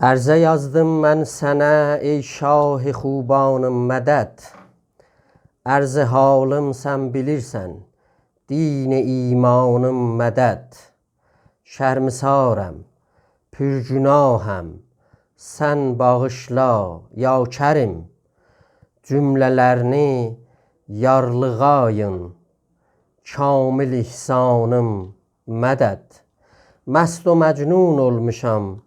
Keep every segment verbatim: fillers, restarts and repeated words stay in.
عرضه یازدیم من سنه، ای شاه خوبانیم، مدد. عرض حالیم سن بیلیرسن، دین ایمانیم، مدد. شرمسارم، پورگناهم، سن باغیشلا، یا کریم. جمله‌لرینی یارلیغایین، کامل احسانیم، مدد. مست و مجنون اولموشام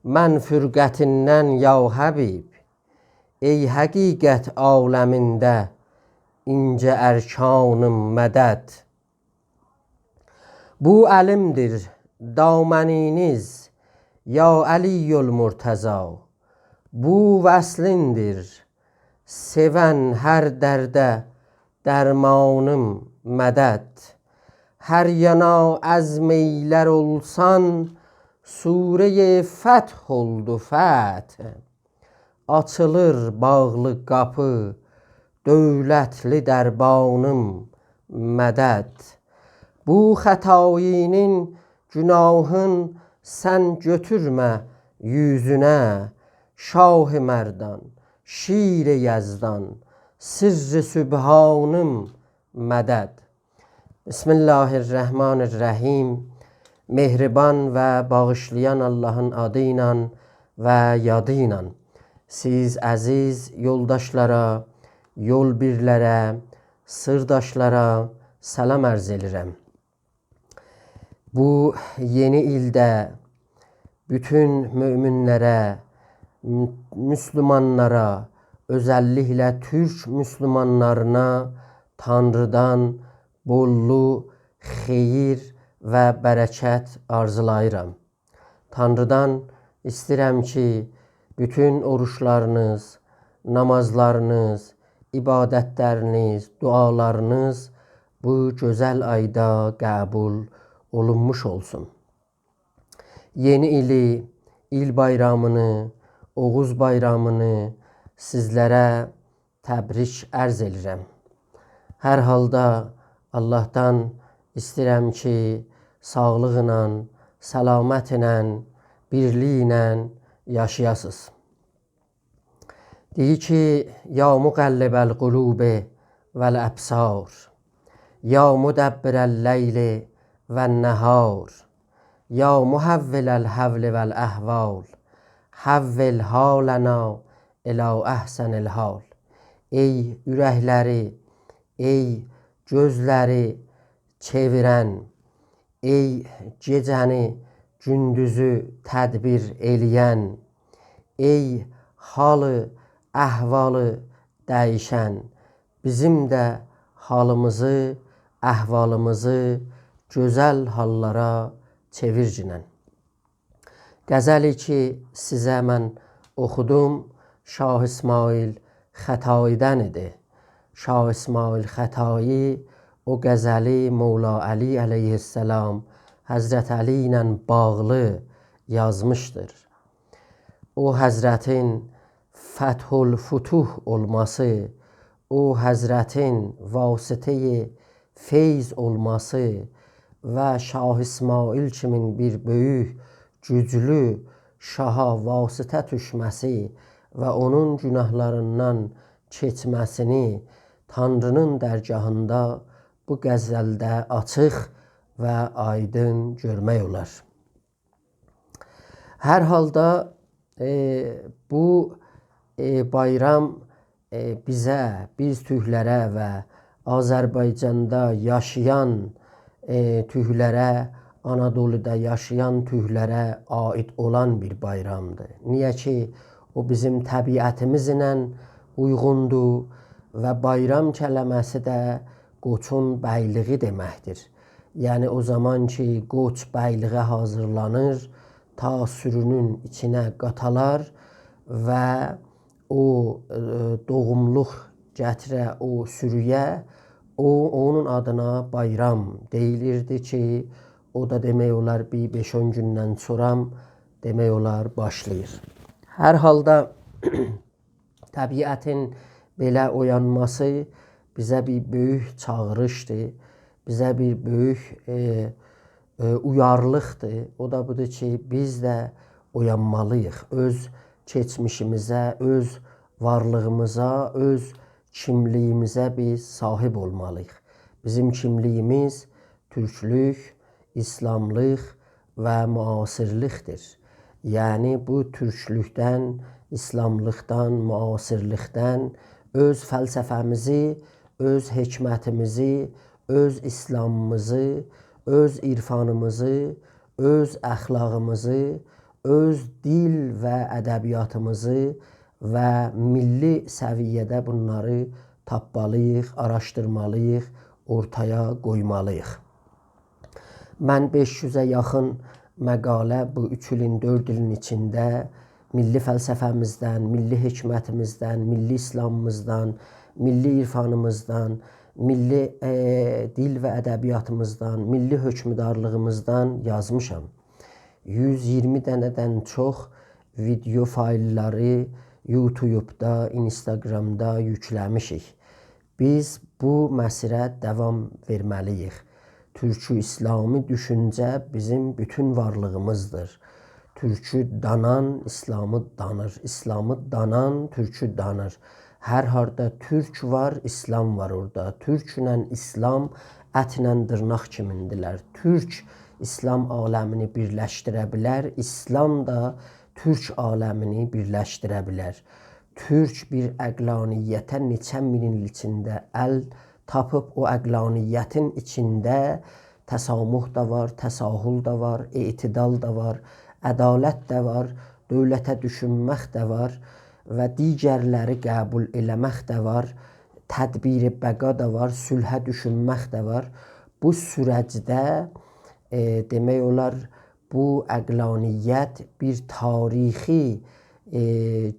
من فرقتیندن، یا حبیب. ای حقیقت عالمینده اینجه ارکانیم، مدد. بو الیمدیر دامنینیز، یا علی المرتضی. بو وصلین‌دیر سئون هر درده درمانیم، مدد. هر یانا عزم ائیلر اولسان، سوره‌ی فتح اولدو، فتح. آچیلیر باغلی قاپی، دؤولتلی دربانیم، مدد. بو خطایی‌نین گناهین سن گؤتورمه اوزونه، شاه مردان، شیر یزدان، سرّ سبحانیم، مدد. بسم الله الرحمن الرحیم. مهربان و باغیشلایان آللاهین آدی ایله و یادی ایله. سیز عزیز یولداشلارا، یول‌بیرلره، سیرداشلارا سلام عرض ائدیرم. بو یئنی ایلده بوتون مؤمن‌لره، م-، مسلمانلارا، اؤزللیکله تورک مسلمانلارینا تانریدان بوللوق، خئییر و برکت آرزولاییرام. تانریدان ایسته‌ییرم کی، بوتون اوروجلارینیز، نامازلارینیز، عبادتلرینیز، دعالارینیز بو گؤزل آیدا قبول اولونموش اولسون. یئنی ایلی، ایل بایرامینی، اوغوز بایرامینی سیزلره تبریک عرض ائدیرم. هر حالدا آللاهدان ایسته‌ییرم کی، ساغلیقلا، سلامتله، بیرلیکله یاشایاسینیز. دئییر کی، یا مقلب القلوب والابصار، یا مدبر اللیل والنهار، یا محول الحول والاحوال، حول حالنا الی احسن الحال. ای اورکلری، ای گؤزلری چئویرن، ای گئجه‌نی گوندوزو تدبیر ائله‌ین، ای حالی، احوالی دییشن، بیزیم ده حالیمیزی، احوالیمیزی گؤزل حاللارا چئویرگینن. غزلی کی، سیزه من اوخودوم، شاه اسماعیل خطایی‌دن ایدی. شاه اسماعیل خطایی او غزلی مولا علی علیه‌السلام، حضرت علی ایله باغلی یازمیشدیر. او حضرتین فتح‌الفتوح اولماسی، او حضرتین واسطه‌ی فیض اولماسی و شاه اسماعیل کیمین بیر بؤیوک، گوجلو شاها واسطه دوشمه‌سی و اونون گناهلاریندان کئچمه‌سینی تانری‌نین درگاهیندا بو غزلده آچیق و آیدین گؤرمک اولار. هر حالدا، ائ، بو، ائ، بایرام، ائ، بیزه، بیز تورکلره و آذربایجاندا یاشایان، ائ، تورکلره، آنادولودا یاشایان تورکلره عایید اولان بیر بایرامدیر. نییه کی، او بیزیم طبیعتیمیزله اویغوندور و بایرام کلمه‌سی ده قوچون بیلیگی دئمکدیر. یعنی، او زامان کی، قوچ بیلیگه حاضیرلانیر، تا سورونون ایچینه قاتالار و او، ائ، دوغوملوق گتیره او سورویه، او، اونون آدینا بایرام دئییلیردی کی، او دا دئمک اولار، بیر بئش-اون گوندن سونرا دئمک اولار، باشلاییر. هر حالدا، طبیعتین بئله اویانماسی بیزه بیر بؤیوک چاغیریشدیر، بیزه بیر بؤیوک، ائ، ائ، اویاریلیقدیر. او دا بودور کی، بیز ده اویانمالی‌ییق. اؤز کئچمیشیمیزه، اؤز وارلیغیمیزا، اؤز کیملیگیمیزه بیز صاحیب اولمالی‌ییق. بیزیم کیملیگیمیز تورکلوک، ایسلاملیق و معاصرلیکدیر. یعنی بو تورکلوکدن، ایسلاملیقدان، معاصرلیکدن اؤز فلسفه‌میزی، اؤز حکمتیمیزی، اؤز ایسلامیمیزی، اؤز عرفانیمیزی، اؤز اخلاقیمیزی، اؤز دیل و ادبیاتیمیزی و میللی سویه‌ده بونلاری تاپمالی‌ییق، آراشدیرمالی‌ییق، اورتایا قویمالی‌ییق. من بئش یوزه یاخین مقاله بو اوچ ایلین، دؤرد ایلین ایچینده میللی فلسفه‌میزدن، میللی حکمتیمیزدن، میللی ایسلامیمیزدان، میللی عرفانیمیزدان، میللی، ائ، دیل و ادبیاتیمیزدان، میللی حکمدارلیغیمیزدان یازمیشام. یوز اییرمی دنه‌دن چوخ ویدئو فایللاری یوتیوبدا، اینستاگرامدا یوکله‌میشیک. بیز بو مسیره داوام وئرمه‌لی‌ییک. تورکو ایسلامی دوشونجه بیزیم بوتون وارلیغیمیزدیر. تورکو دانان ایسلامی دانیر، ایسلامی دانان تورکو دانیر. هر هاردا تورک وار، ایسلام وار اورادا. تورکله ایسلام اتله دیرناق کیمیندیلر. تورک ایسلام عالمینی بیرلشدیره بیلر، ایسلام دا تورک عالمینی بیرلشدیره بیلر. تورک بیر عقلانیته نئچه مین ایل ایچینده ال تاپیب، او عقلانیتین ایچینده تسامح ده وار، تساهل ده وار، اعتدال دا وار، عدالت ده وار، دؤولته دوشونمک ده وار و دیگرلری قبول ائله‌مک ده وار، تدبیر بقا دا وار، صلحه دوشونمک ده وار. بو سورجده، ائ، دئمک اولار، بو عقلانیت بیر تاریخی، ائ،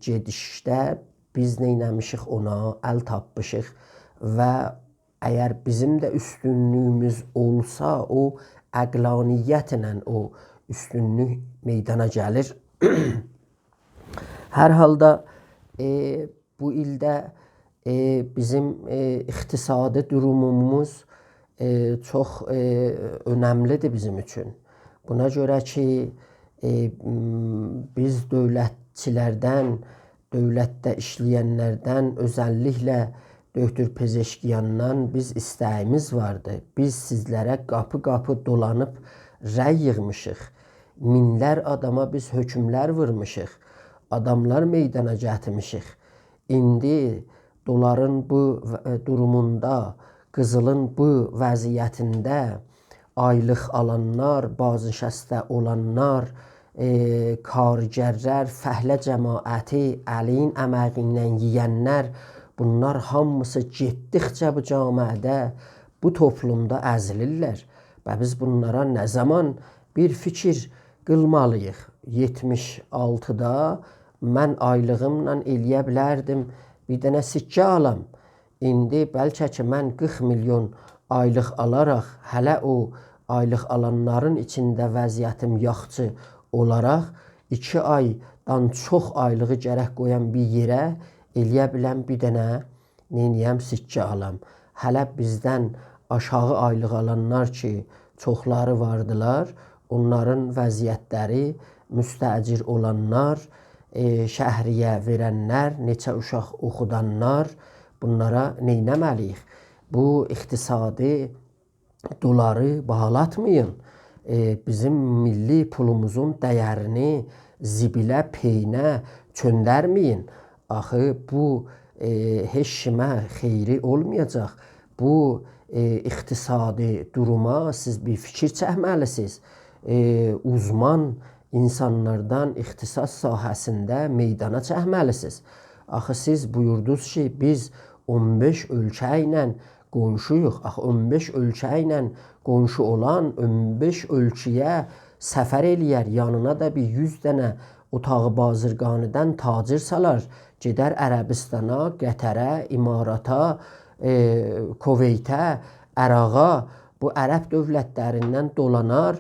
گئدیشده بیز نئینه‌میشیک، اونا ال تاپمیشیق و اگر بیزیم ده اوستونلویوموز اولسا، او عقلانیتله او اوستونلوک میدانا گلیر. هر حالدا، ائ، بو ایلده، ائ، بیزیم، ائ، اقتصادی دوروموموز، ائ، چوخ، ائ، اؤنملی‌دیر بیزیم اوچون. بونا گؤره کی، ائ، م، بیز دؤولتچیلردن، دؤولتده ایشله‌ینلردن، اؤزللیکله دکتر پزشکیاندان بیز ایسته‌ییمیز واردی. بیز سیزلره قاپی-قاپی دولانیب رأی ییغمیشیق. مینلر آداما بیز حؤکملر وورموشوق. آداملار میدانا گتیرمیشیک. ایندی دلارین بو و-، دوروموندا، قیزیلین بو وضعیتینده آیلیق آلانلار، بازنشسته اولانلار، ائ، کارگرلر، فعله جماعتی، الین امگیندن یئینلر، بونلار هامیسی گئتدیکجه بو جامعه‌ده، بو توپلومدا ازیلیرلر. و بیز بونلارا نه زامان بیر فیکیر قیلمالی‌ییق؟ یئتمیش آلتیدا من آیلیغیملا ائلیه بیلردیم بیر دنه سکه آلام. ایندی بلکه کی، من قیرخ میلیون آیلیق آلاراق، هله او آیلیق آلانلارین ایچینده وضعیتیم یاخشی اولاراق، ایکی آیدان چوخ آیلیغی گرک قویام بیر یئره، ائلیه بیلم بیر دنه، نئینییم، سکه آلام. هله بیزدن آشاغی آیلیق آلانلار کی، چوخلاری واردیلار، اونلارین وضعیتلری، مستأجر اولانلار، ائ، شهریه وئرنلر، نئچه اوشاق اوخودانلار، بونلارا نئینه‌مه‌لی‌ییک؟ بو اقتصادی دلاری باهالاتمایین. ائ، بیزیم میللی پولوموزون دیرینی زیبیله، پئینه چؤندرمه‌یین. آخی بو، ائ، هئچ کیمه خیری اولمایاجاق. بو، ائ، اقتصادی دوروما سیز بیر فیکیر چکمه‌لی‌سینیز. ائ، اوزمان اینسانلاردان اقتصاد ساحه‌سینده میدانا چکمه‌لی‌سینیز. آخی سیز بویوردونوز کی، بیز اون بئش اؤلکه ایله قونشویوق. آخی اون بئش اؤلکه ایله قونشو اولان اون بئش اؤلکه‌یه سفر ائله‌یر، یانینا دا بیر یوز دنه اتاق بازرگانی‌دن تاجر سالار، گئدر عربستانا، قطره، اماراتا، ائ، کویته، عراقا، بو عرب دؤولتلریندن دولانار،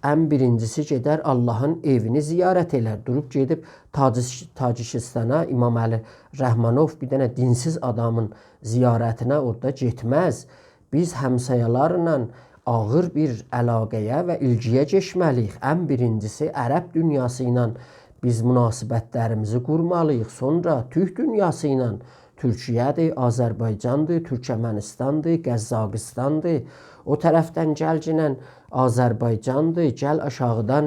ان بیرینجیسی گئدر آللاهین ائوینی زیارت ائلر. دوروب گئدیب تاجیک-، تاجیکستانا، امام علی رحمانوف بیر دنه دینسیز آدامین زیارتینه اورادا گئتمز. بیز همسایالارلا آغیر بیر علاقه‌یه و ایلگی‌یه کئچمه‌لی‌ییک. ان بیرینجیسی عرب دونیاسی ایله بیز مناسبتلریمیزی قورمالی‌ییق. سونرا تورک دونیاسی ایله، تورکیه‌دیر، آذربایجاندیر، تورکمنیستاندیر، قزاقیستاندیر. او طرفدن گلگینن آذربایجاندیر، گل آشاغیدان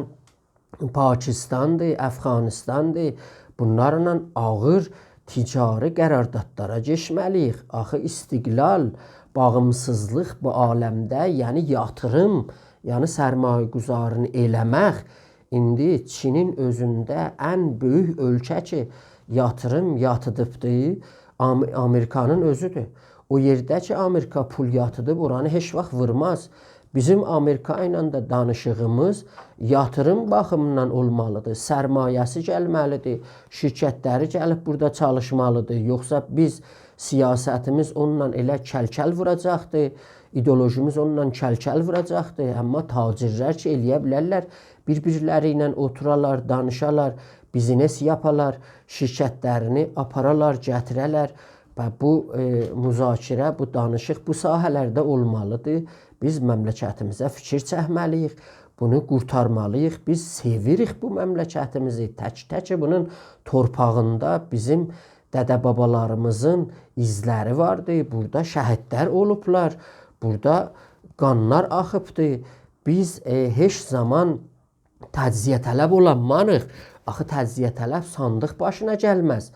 پاکیستاندیر، افغانیستاندیر. بونلارلا آغیر تجاری قراردادلارا کئچمه‌لی‌ییک. آخی استقلال، باغیمسیزلیق بو عالمده، یعنی یاتیریم، یعنی سرمایه‌گذارینی ائله‌مک، ایندی چینین اؤزونده ان بؤیوک اؤلکه کی، یاتیریم یاتیدیبدی، آم-، آمریکانین اؤزودور. او یئرده کی، آمریکا پول یاتیدیب، اورانی هئچ واخت وورماز. بیزیم آمریکا ایله ده دانیشیغیمیز یاتیریم باخیمیندان اولمالی‌دیر. سرمایه‌سی گلمه‌لی‌دیر، شرکتلری گلیب بورادا چالیشمالی‌دیر. یوخسا بیز سیاستیمیز اونونلا ائله کل‌کل ووراجاقدیر، ایدئولوژیمیز اونونلا کل‌کل ووراجاقدیر. آمما تاجرلر کی، ائلیه بیلرلر، بیر-بیرلری ایله اوتورالار، دانیشالار، بیزنس یاپالار، شرکتلرینی آپارالار، گتیره‌لر. و بو، ائ، مذاکره، بو دانیشیق بو ساحه‌لرده اولمالی‌دیر. بیز مملکتیمیزه فیکیر چکمه‌لی‌ییک، بونو قورتارمالی‌ییق. بیز سئویریک بو مملکتیمیزی. تک-تک بونون تورپاغیندا بیزیم دده-بابالاریمیزین ایزلری واردی. بورادا شهیدلر اولوبلار، بورادا قانلار آخیبدی. بیز، ائ، هئچ زامان تجزیه‌طلب اولانماریق. آخی تجزیه‌طلب صاندیق باشینا گلمز.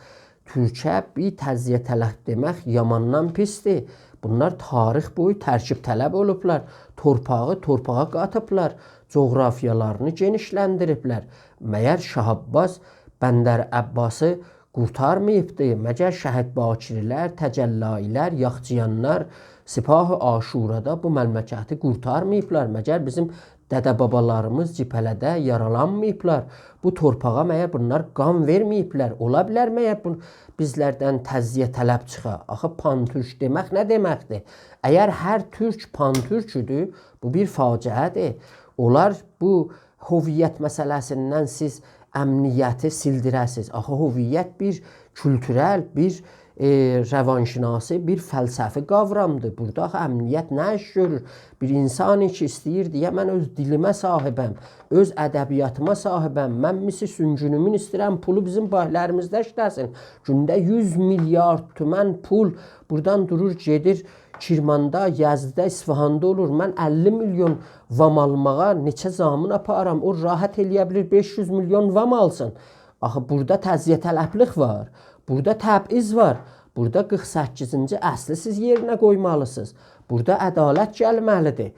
تورکه بیر تجزیه‌طلب دئمک یاماندان پیسدیر. بونلار تاریخ بویو ترکیب‌طلب اولوبلار. تورپاغی تورپاغا قاتیبلار. جغرافیالارینی گئنیشلندیریبلر. مگر شاه عباس بندر عباسی قورتارماییبدی؟ مگر شهید باکری‌لر، تجلایی‌لر، یاخچیانلار، سپاه عاشورادا بو مملکتی قورتارماییبلار؟ مگر بیزیم دده-بابالاریمیز جبهه‌لرده یارالانماییبلار؟ بو تورپاغا مگر بونلار قان وئرمه‌ییبلر؟ اولا بیلر مگر بو، بیزلردن تجزیه‌طلب چیخا؟ آخی پان‌تورک دئمک نه دئمکدیر؟ اگر هر تورک پان‌تورک ایدی، بو بیر فاجعه‌دیر. اولار بو هویت مسئله‌سیندن سیز امنیتی سیلدیره‌سیز. آخی هویت بیر کولتورل، بیر، ائ، روانشناسی، بیر فلسفی قاورامدیر. بورادا آخی امنیت نه ایش گؤرور؟ بیر انسان کی ایسته‌ییر دئیه، «من اؤز دیلیمه صاحیبم، اؤز ادبیاتیما صاحیبم، من مس سونگونومون ایسته‌ییرم، پولو بیزیم بانکلریمیزده ایشله‌سین.» گونده یوز میلیارد تومن پول بورادان دورور، گئدیر کرماندا، یزدده، اصفهاندا اولور. من اللی میلیون وام آلماغا نئچه ضامن آپارام؟ او راحت ائلیه بیلیر بئش یوز میلیون وام آلسین. آخی بورادا تجزیه‌طلبلیک وار، بورادا تبعیض وار، بورادا قیرخ سککیزینجی اصلی سیز یئرینه قویمالیسینیز. بورادا عدالت گلمه‌لی‌دیر.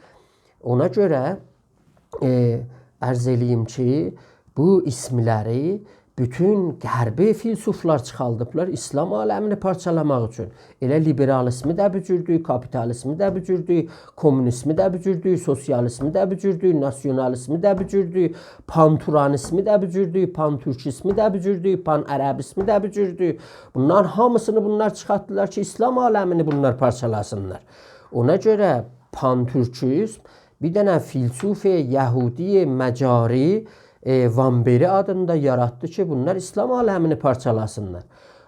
اونا گؤره، ائ، عرض ائله‌ییم کی، بو اسملری بوتون غربی فیلسوفلار چیخاردیبلار اسلام عالمینی پارچالاماق اوچون. ائله لیبرالیزمی ده بو جوردور، کاپیتالیزمی ده بو جوردور، کمونیزمی ده بو جوردور، سوسیالیزمی ده بو جوردور، ناسیونالیزمی ده بو جوردور، پان‌تورانیزمی ده بو جوردور، پان‌تورکیزمی ده بو جوردور، پان‌عربیزمی ده بو جوردور. بونلارین هامیسینی بونلار چیخارتدیلار کی، اسلام عالمینی بونلار پارچالاسینلار. اونا گؤره پان‌تورکیزم بیر دنه فیلسوف یهودی مجاری، ائ، وامبری آدیندا یاراتدی کی، بونلار اسلام عالمینی پارچالاسینلار.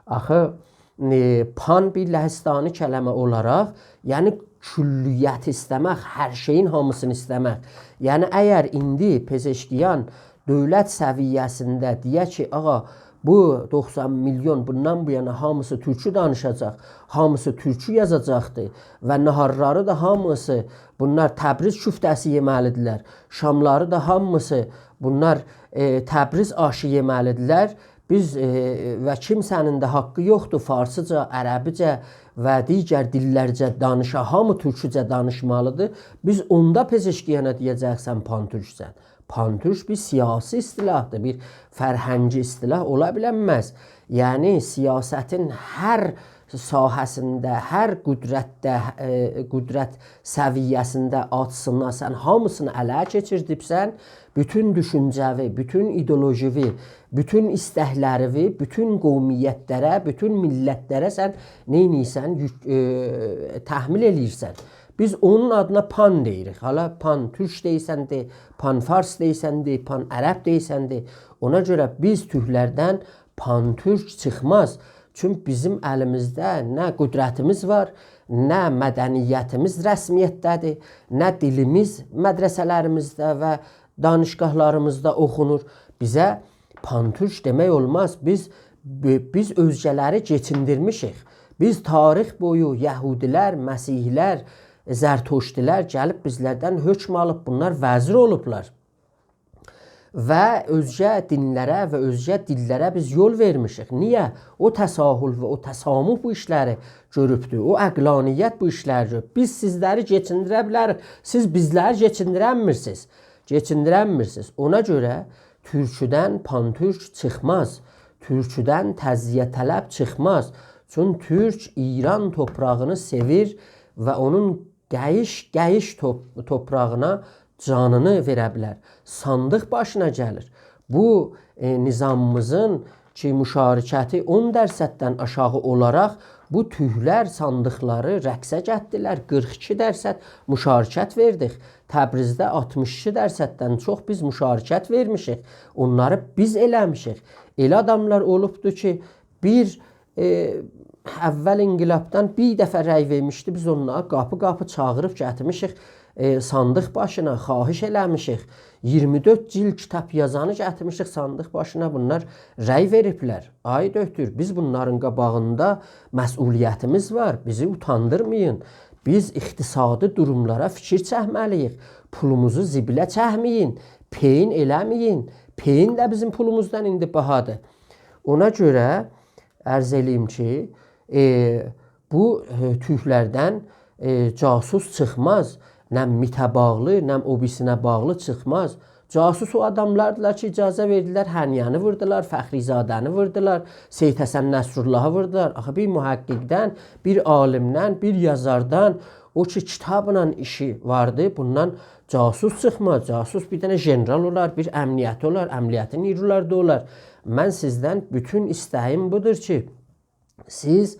آخی، ائ، پان بیر لهستانی کلمه اولاراق، یعنی کلیتی ایسته‌مک، هر شئیین هامیسینی ایسته‌مک. یعنی اگر ایندی پزشکیان دؤولت سویه‌سینده دئیه کی، آغا، بو دوخسان میلیون، بوندان بو یانا هامیسی تورکو دانیشاجاق، هامیسی تورکو یازاجاقدیر و ناهارلاری دا هامیسی بونلار تبریز کوفته‌سی یئمه‌لی‌دیرلر، شاملاری دا هامیسی بونلار، ائ، تبریز آشی یئمه‌لی‌دیرلر. بیز، ائ، و کیمسه‌نین ده حاققی یوخدور فارسیجا، عربیجه و دیگر دیللرجه دانیشا، هامی تورکوجه دانیشمالی‌دیر. بیز اوندا پزشکیانا دئیه‌جه‌ییک سن پان‌تورکسن. پان‌تورک بیر سیاسی اصطلاحدیر، بیر فرهنگی اصطلاح اولا بیلنمز. یعنی، سیاستین هر ساحه‌سینده، هر قدرتده، ائ، قدرت سویه‌سینده آچیسینا سن هامیسینی اله کئچیردیبسن، بوتون دوشونجه‌وی، بوتون ایدئولوژیوی، بوتون ایستکلریوی، بوتون قومیتلره، بوتون میللتلره سن نئینیرسن، یوک-، ائ، تحمیل ائله‌ییرسن. بیز اونون آدینا پان دئییریک. حالا پان‌تورک دئییرسن دئ، پان‌فارس دئییرسن دئ، پان‌عرب دئییرسن دئ. اونا گؤره بیز تورکلردن پان‌تورک چیخماز. چونکی بیزیم الیمیزده نه قدرتیمیز وار، نه مدنیتیمیز رسمیتده‌دیر، نه دیلیمیز مدرسه‌لریمیزده و دانشگاهلاریمیزدا اوخونور. بیزه پان‌تورک دئمک اولماز. بیز، بی-، بیز اؤزگه‌لری کئچیندیرمیشیک. بیز تاریخ بویو یهودی‌لر، مسیحی‌لر، زرتشتی‌لر گلیب بیزلردن حکم آلیب، بونلار وزیر اولوبلار. و اؤزگه دینلره و اؤزگه دیللره بیز یول وئرمیشیک. نییه؟ او تساهل و او تسامح بو ایشلری گؤروبدور. او عقلانیت بو ایشلری گؤروب. بیز سیزلری کئچیندیره بیلریک، سیز بیزلری کئچیندیرنمیرسینیز. کئچیندیرنمیرسینیز. اونا گؤره تورکودن پان‌تورک چیخماز. تورکودن تجزیه‌طلب چیخماز. چون تورک ایران توپراغینی سئویر و اونون قئییش-قئییش توپ-، توپراغینا جانینی وئره بیلر. صاندیق باشینا گلیر. بو، ائ، نظامیمیزین کی، مشارکتی اون درصددن آشاغی اولاراق بو تورکلر صاندیقلاری رقصه گتدیلر. قیرخ ایکی درصد مشارکت وئردیک. تبریزده آلتمیش ایکی درصددن چوخ بیز مشارکت وئرمیشیک. اونلاری بیز ائله‌میشیک. ائله آداملار اولوبدو کی، بیر، ائ، اول انقلابدان بیر دفعه رأی وئرمیشدی، بیز اونلاری قاپی-قاپی چاغیریب گتیرمیشیک، ائ، صاندیق باشینا، خواهش ائله‌میشیک. اییرمی دؤرد جیلد کیتاب یازانی گتیرمیشیک صاندیق باشینا، بونلار رأی وئریبلر. آی دؤکتور، بیز بونلارین قاباغیندا مسئولیتیمیز وار، بیزی اوتاندیرمایین. بیز اقتصادی دوروملارا فیکیر چکمه‌لی‌ییک. پولوموزو زیبیله چکمه‌یین، پئیین ائله‌مه‌یین. پئیین ده بیزیم پولوموزدان ایندی باهادیر. اونا گؤره عرض ائله‌ییم کی، ائ، بو، ائ، تورکلردن، ائ، جاسوس چیخماز. نه میته باغلی، نه او بیریسینه باغلی چیخماز. جاسوس او آداملاردیلار کی، اجازه وئردیلر، هنیه‌نی ووردولار، فخری‌زاده‌نی ووردولار، سید حسن نصراللهی ووردولار. آخی بیر محققدن، بیر عالیمدن، بیر یازاردان، او کی، کیتابلا ایشی واردی، بوندان جاسوس چیخماز. جاسوس بیر دنه ژنرال اولار، بیر امنیتی اولار، امنیتین نیرولاری دا اولار. من سیزدن بوتون ایسته‌ییم بودور کی، سیز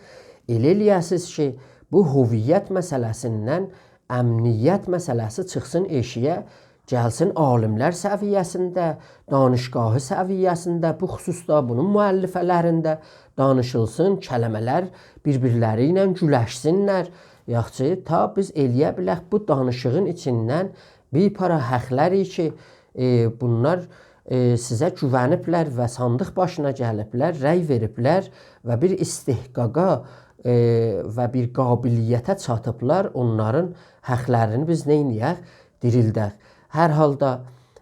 ائله ائله‌یه‌سیز کی، بو هویت مسئله‌سیندن امنیت مسئله‌سی چیخسین ائشیگه، گلسین عالیملر سویه‌سینده، دانشگاهی سویه‌سینده، بو خصوصدا بونون مؤلفه‌لرینده دانیشیلسین، کلمه‌لر بیر-بیرلری ایله گولشسینلر. یاخشی، تا بیز ائله‌یه بیلک بو دانیشیغین ایچیندن بیر پارا حاقلاری کی، ائ، بونلار، ائ، سیزه گوونیبلر و صاندیق باشینا گلیبلر، رأی وئریبلر و بیر استحقاقا، ائ، و بیر قابلیته چاتیبلار، اونلارین حاقلارینی بیز نئینیه‌ک؟ دیریلدک. هر حالدا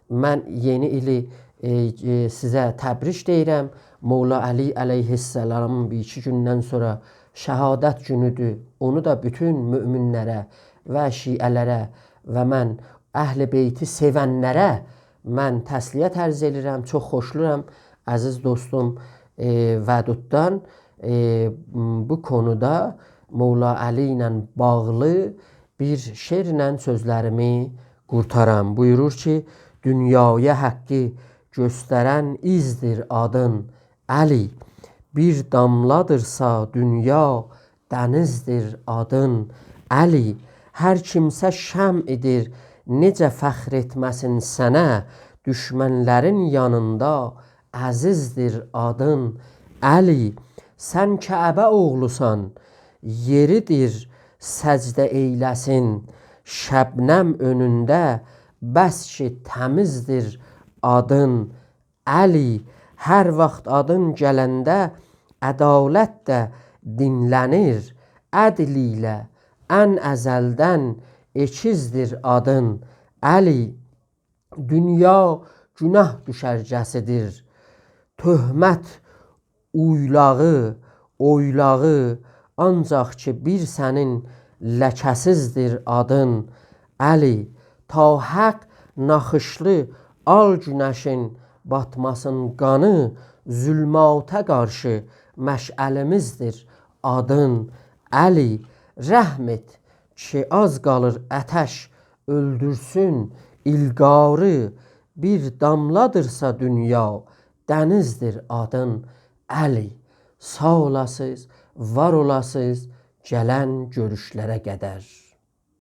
من یئنی ایلی، ائ، ائ، سیزه تبریک دئییرم. مولا علی علیه‌السلامین بیر ایکی گوندن سونرا شهادت گونودور. اونو دا بوتون مؤمنلره و شیعه‌لره و من اهل بیتی سئونلره من تسلیت عرض ائدیرم. چوخ خوشلورام، عزیز دوستوم، ائ، ودوددان. ائ، م، بو قونودا مولا علی ایله باغلی بیر شعرله سؤزلریمی قورتارام. بویورور کی، دونیایا حقی گؤسترن ایزدیر آدین، علی. بیر داملادیرسا دونیا دنیزدیر آدین، علی. هر کیمسه شمعیدیر، نئجه فخر ائتمه‌سین سنه، دوشمنلرین یانیندا عزیزدیر آدین، علی. سن کعبه اوغلوسان، یئریدیر سجده ائیله‌سین، شبنم اؤنونده بس کی تمیزدیر آدین، علی. هر واخت آدین گلنده عدالت ده دینله‌نیر، عدل ایله ان ازلدن اکیزدیر آدین، علی. دونیا گوناه دوشرگه‌سیدیر، تهمت اویلاغی، اویلاغی، آنجاق کی بیر سنین لکه‌سیزدیر آدین، علی. تا حق ناخیشلی آل گونشین باتماسین قانی، ظلماتا قارشی مشعلیمیزدیر آدین، علی. رحم ائت کی آز قالیر آتش اؤلدورسون ایلقاری، بیر داملادیرسا دونیا دنیزدیر آدین، علی. ساغ اولاسیز، وار اولاسیز، گلن گؤروشلره قدر.